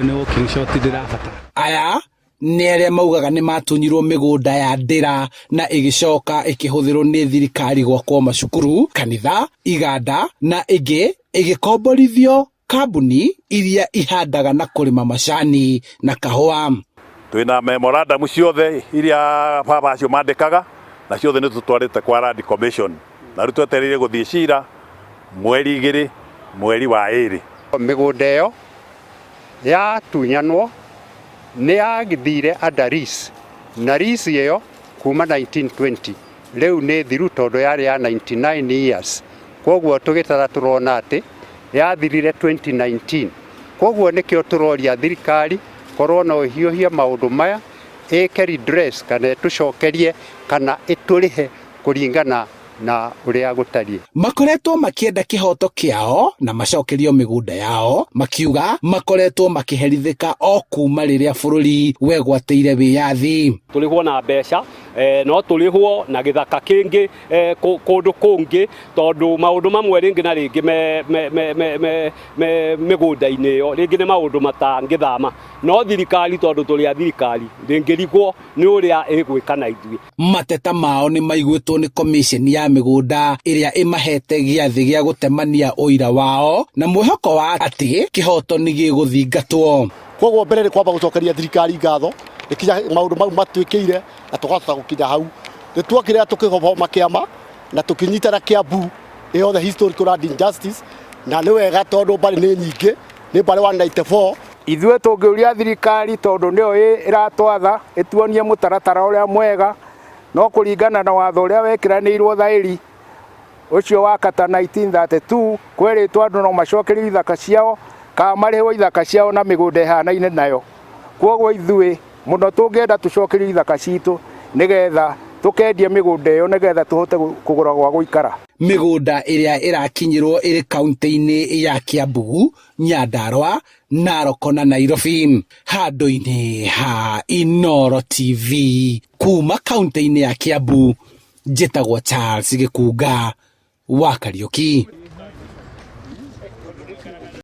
Nĩ walking short ndĩrabatara. Aya nĩ arĩa maugaga nĩ matunyirwo mĩgũnda ya ndĩra na ĩgĩcoka ĩkĩhũthĩrwo nĩ thirikari gwakwo macukuru, kanitha, iganda na ĩngĩ ĩgĩkomborithio kambuni iria ihandaga na kũrĩma macani na kahũa. Twĩna memorandum ciothe iria baba acio mandĩkaga na ciothe nĩ tũtwarĩte kwa Land Commission na rĩu twetereire gũthiĩ cira mweri 2 mweri wa 2. Mĩgũnda ĩyo yatunyanwo nĩ yathire under lease, na lease ĩyo kuma 1920 rĩu nĩ thiru tondũ yarĩ ya 99 years. Koguo tũgĩtara tũrona atĩ yathirire 2019. Koguo nĩkĩo tũroria thirikari korwo no ĩhiũhie maũndũ maya, ĩke redress kana ĩtũcokerie kana ĩtũrĩhe kũringana na ũrĩa gũtariĩ. Makoretwo makĩenda kĩhoto kĩao na macokerio mĩgũnda yao, makiuga makoretwo makĩherithĩka o kuma rĩrĩa bũrũri wegwatĩire wĩyathi. Tũrĩhwo na mbeca, no tũrĩhwo na gĩthaka kĩngĩ, kũndũ kũngĩ, tondũ maũndũ mamwe rĩngĩ na rĩngĩ me, me, me, me, me, me mĩgũnda-inĩ ĩyo rĩngĩ nĩ maũndũ matangĩthama, no thirikari tondũ tũrĩ a thirikari ndĩngĩrigwo nĩ ũrĩa ĩgwĩka na ithuĩ. Mateta mao nĩ maiguĩtwo nĩ komiceni ya mĩgũnda ĩrĩa ĩmahete gĩathĩ gĩa gũtemania ũira wao na mwĩhoko wa atĩ kĩhoto nĩ gĩgũthingatwo. Koguo mbere nĩ kwamba gũcokeria thirikari ngatho ĩkinya maũndũ mau matuĩkĩire na tũkahota gũkinya hau. Nĩ tuokire na tũkĩhoma kĩama na tũkĩnyitana Kiambu yothe historical land injustice, na nĩ wega tondũ mbarĩ nĩ nyingĩ, nĩ mbarĩ 194. Ithuĩ tũngĩũria thirikari tondũ nĩyo ĩratwatha ĩtuonie mũtaratara ũrĩa mwega, no kũringana na watho ũrĩa wekĩranĩirwo thaĩri ũcio wa kata 1932 kwerĩtwo andũ no macokerio ithaka ciao kana marĩhwo ithaka ciao na mĩgũnda ĩhanaine nayo. Koguo ithuĩ mũno tũngĩenda tũcokerio ithaka citũ nĩgetha tũkendie mĩgũnda ĩyo nĩgetha tũhote kũgũra gwa gũikara. Mĩgũnda ĩrĩa ĩrakinyĩrwo ĩrĩ kaunti-inĩ ya Kiambu, Nyandarua, Narok na Nairobi. Handũ-inĩ ha Inooro TV kuma kaunti-inĩ ya Kiambu, njĩtagwo Charles Gĩkunga wa Kariũki.